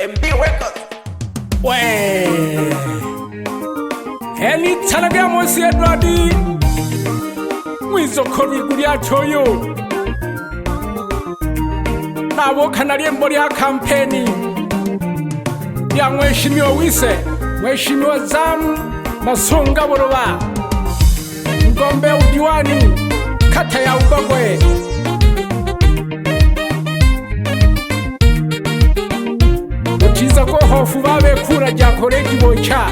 MB Records. We enitalaga Mosi Edward mwizokolo lyachoyo nabokana lyembo lya kampeni ya mheshimiwa wise Mheshimiwa Zamu Masunga Buloba, mgombea udiwani kata ya Ubagwe. Utiza ko hofu babe kura ja koleji bocha.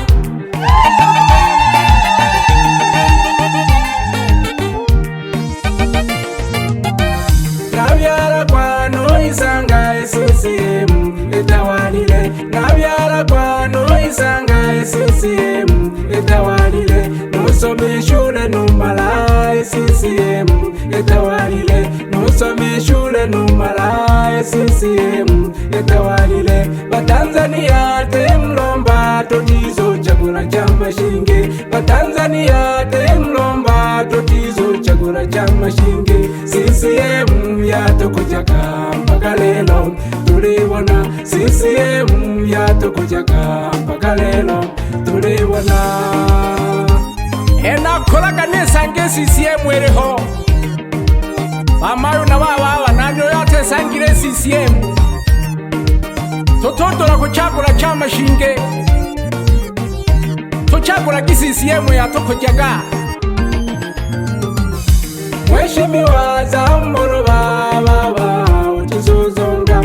Nabyara kwano isanga CCM etawalile, nabyara kwano isanga CCM etawalile, nusome shule numala CCM etawalile, nusome shule numala CCM etawalile. Batanzania temlomba totizo chakula cha mashinge, Batanzania temlomba totizo chakula cha mashinge. CCM yatokojaka mpaka lelo tulibona, CCM yatokojaka mpaka lelo tulibona. Enakolaga nesange CCM eriho bamayo na bababa nanyo yatesangire CCM totodola kuchagula chama shinge tochagula CCM yatokojaga. Mheshimiwa Zamu Buloba baba utizozonga,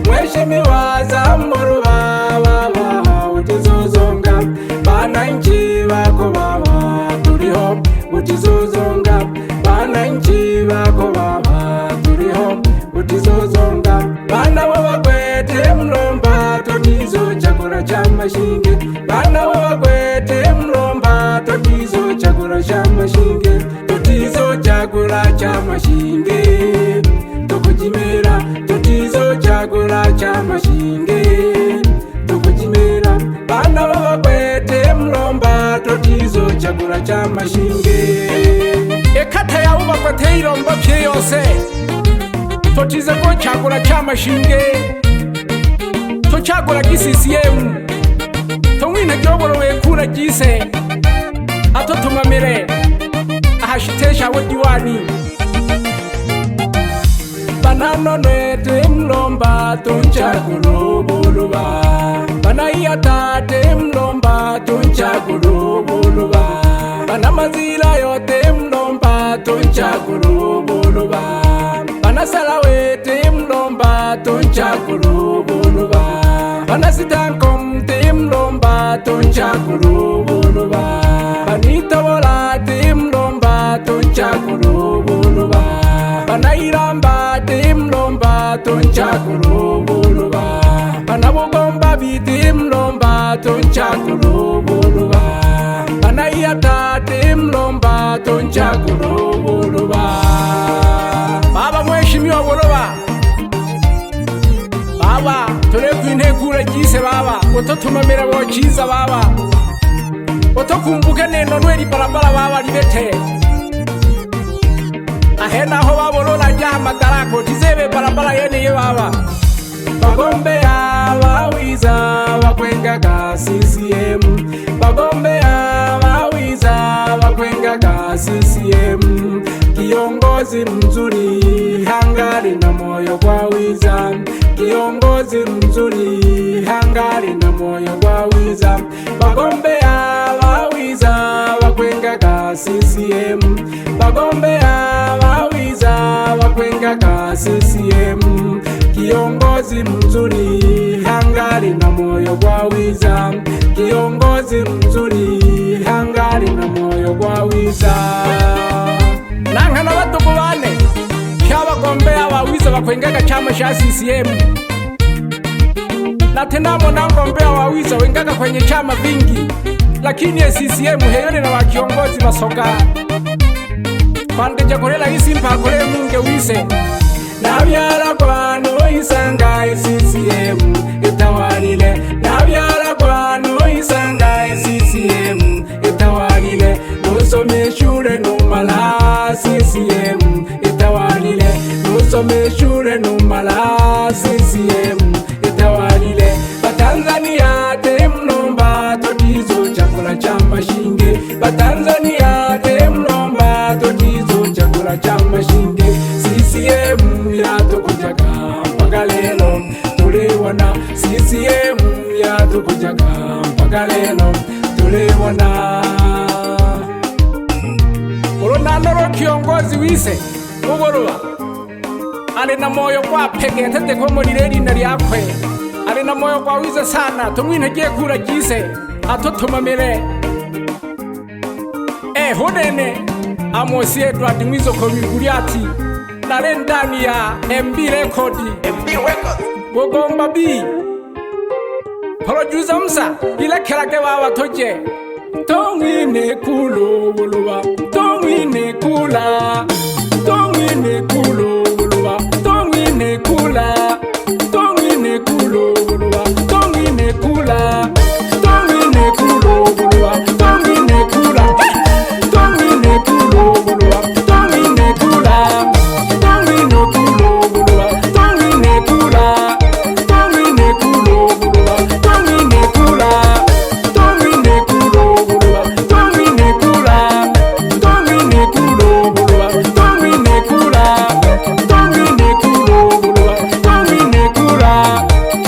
Mheshimiwa Zamu Buloba baba utizozonga, bananchi bako baba tuliho utizozonga, bananchi bako baba tuliho utizozonga, bana babakwete mlomba totizo chakula cha mashinge, bana babakwete mlomba totizo chakula cha mashinge, totizo chakula cha mashinge tokujimera, totizo chakula cha mashinge tokujimera, bana babakwete mlomba totizo chakula cha mashinge. Ekata ya ubakwete irombo pye yose totize ko chakula cha mashinge tochagula CCM tomwina gyobolo wekura gise atotumamire ahashitesha we diwani. Banano nete mlomba tunchagulu buluba, banayata te mlomba tunchagulu buluba, banamazila yote mlomba tunchagulu buluba, banasalawe te mlomba tunchagulu buluba, banasitankom te mlomba tunchagulu buluba, banitobola te mlomba tunchagulu buluba, banairamba te mlomba tunchagulu buluba, banabugomba biti mlomba tunchagulu buluba, banayata te mlomba tunchagulu buluba. Baba Mheshimiwa Buloba baba tore kwintegura gise baba utotumamira bochiza baba utokumbuke neno nweri barabara baba libete ahe naho babolola jaha madarako tizebe barabara yene ye baba. Bagombea bawiza bakwengaga CCM, bagombea bawiza bakwengaga CCM, kiongozi mzuri hangali na moyo kwa wiza, kiongozi mzuri hangali na moyo kwa wiza, bagombea bawiza bakwengaga CCM, bagombea bawiza bakwengaga CCM, kiongozi mzuri hangali na moyo kwa wiza, kiongozi mzuri hangali na moyo kwa wiza. Nankana badugu bane kyabagombea bawiza bakwengaga chama cha CCM, na tena mona ngombea wawiza wengaga kwenye chama vingi, lakini ya CCM heyone na wakiongozi basoga kwandeja kolela isi mpakole munge wise. Nabyara kwano isanga CCM etawalile, nabyara kwano isanga CCM etawalile, nusome shule numala CCM etawalile, nusome shule numala CCM etawalile. CCM yatukujaga mpaka lelo tulibona ulunanolo kiongozi wise uguluwa ali na moyo gwa pegete tekomolile lina lyakwe ali na moyo gwa wize sana tumwinhegie kula jise atutumamile ehunene Amosi Edward Mwizoko Miguliati nale ndani ya MB Record. MB Records. Bugomba B Producer Musa ilekelage baba toje tongwine kulubuluba tongwine kula tongwine kulubuluba tongwine kula tongwine kulubuluba tongwine kula tongwine kulubuluba tongwine kula tongwine kulubuluba tongwine kula tongwine kulubuluba tongwine kula tongwine kulubuluba tongwine kula tongwine kulubuluba tongwine kula tongwine kulubuluba tongwine kula tongwine kulubuluba tongwine kula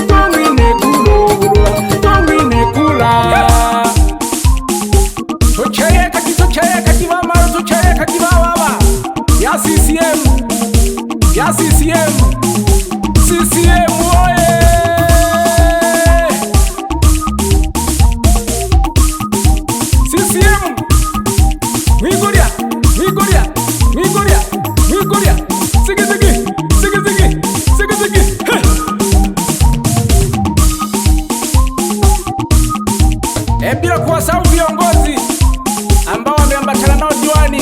tongwine kulubuluba tongwine kula tucheyeka kitucheyeka kibamaro tucheyeka kibababa ya CCM ya CCM CCM oye. CCM mwigulya mwigulya mwigulya mwigulya zigi zigi zigi zigi zigi zigi. Hey. Bila kuwasahau viongozi ambao wameambatana nao diwani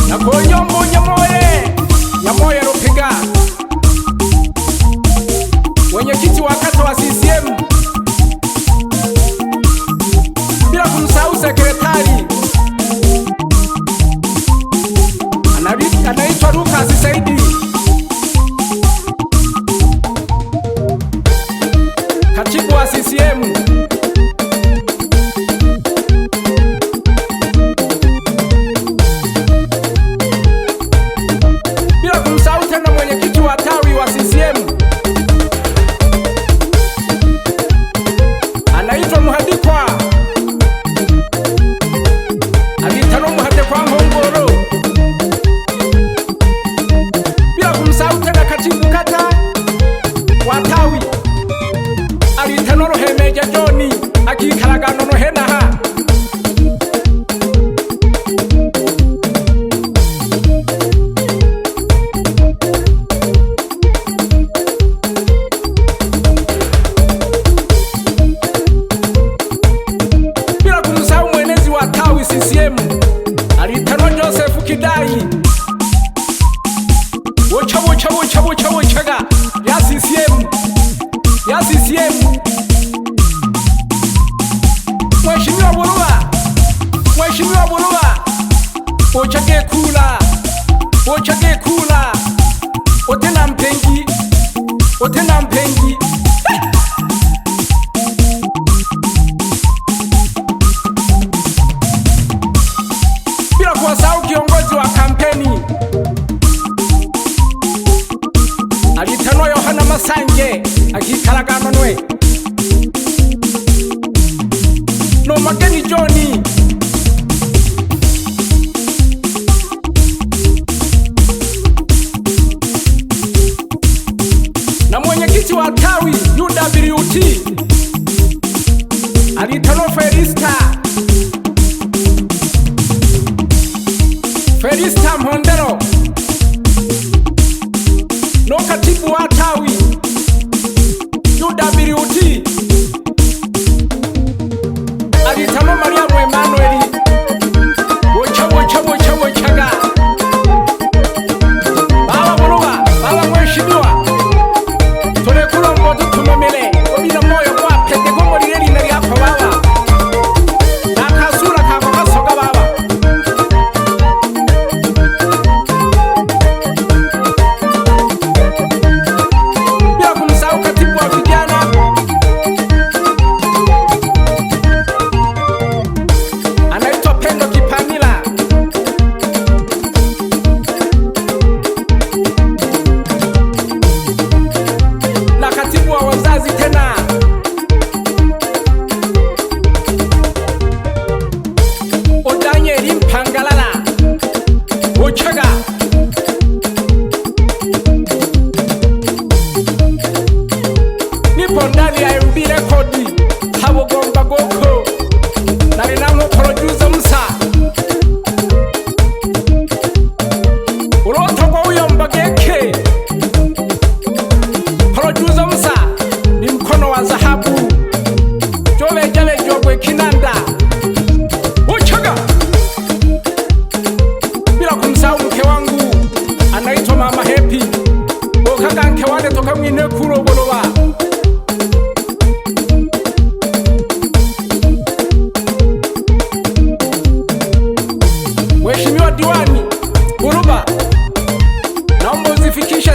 na konyombo Nyamoye Nyamoye Rupiga, mwenyekiti wa kata wa CCM, bila kumsahau sekretari anaitwa Lucas Saidi, katibu wa CCM. Bila kumsahau tena mwenyekiti wa tawi wa CCM anaitwa Muhadikwa alitano Muhadikwa Ngongoro. Bila kumsahau tena katibu kata wa tawi alitano Ruhemeja John akikalagano nohenaha. Bila kumsahau mwenezi wa tawi CCM alitanwa Joseph Kidai. Wocha wocha wocha wocha wochaga ya CCM ya CCM. Mheshimiwa Buruba Mheshimiwa Buruba ochage kula ochage kula otena mpengi otena mpengi. Bila kuwasahau kiongozi wa kampeni alitanwa Yohana Masanje akikalaganonwe no Mageni John. Na mwenyekiti wa tawi UWT alitanwa Felista Felista Mhondero no katibu wa tawi UWT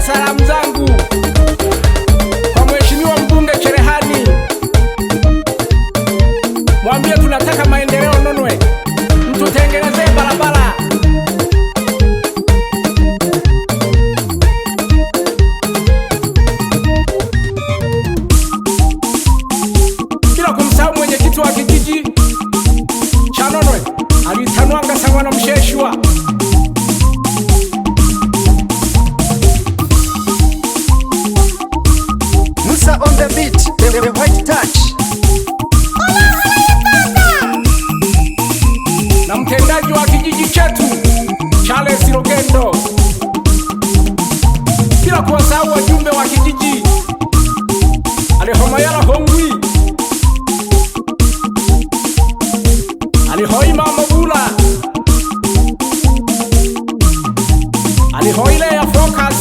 Salamu zangu kwa Mheshimiwa mbunge Cherehani, mwambie tunataka maendeleo Nonwe, mtutengenezee barabara. Bila kumsahau mwenyekiti wa kijiji cha Nonwe alitanwanga Sang'wana Msheshwa. Musa on the beat, the white touch. Na mtendaji wa kijiji chetu Charles Rugendo, bila kuwasahau wajumbe wa kijiji Alihomayala Hongwi, Alihoima Mabula, Alihoile ya Focus,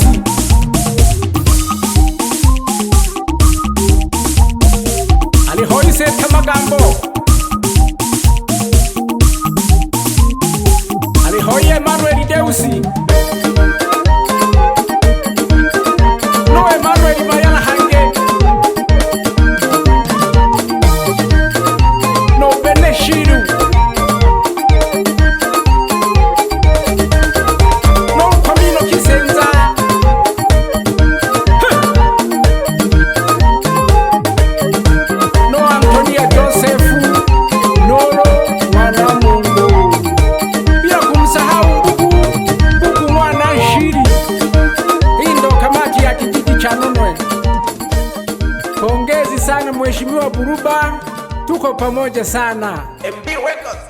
Alihoise Tamagambo, Alihoi Emmanuel Deusi, no Emmanuel Mayala Hange, no Beneshiru, no Kamino Kisenza. Huh. No Antonia Josefu, Noro Mwanamungu, bila kumsahau Mbugu Mbugu Mwana Shiri. Hii ndo kamati ya kijiji cha Nonwe. Pongezi sana Mheshimiwa Buruba, tuko pamoja sana. MB Records.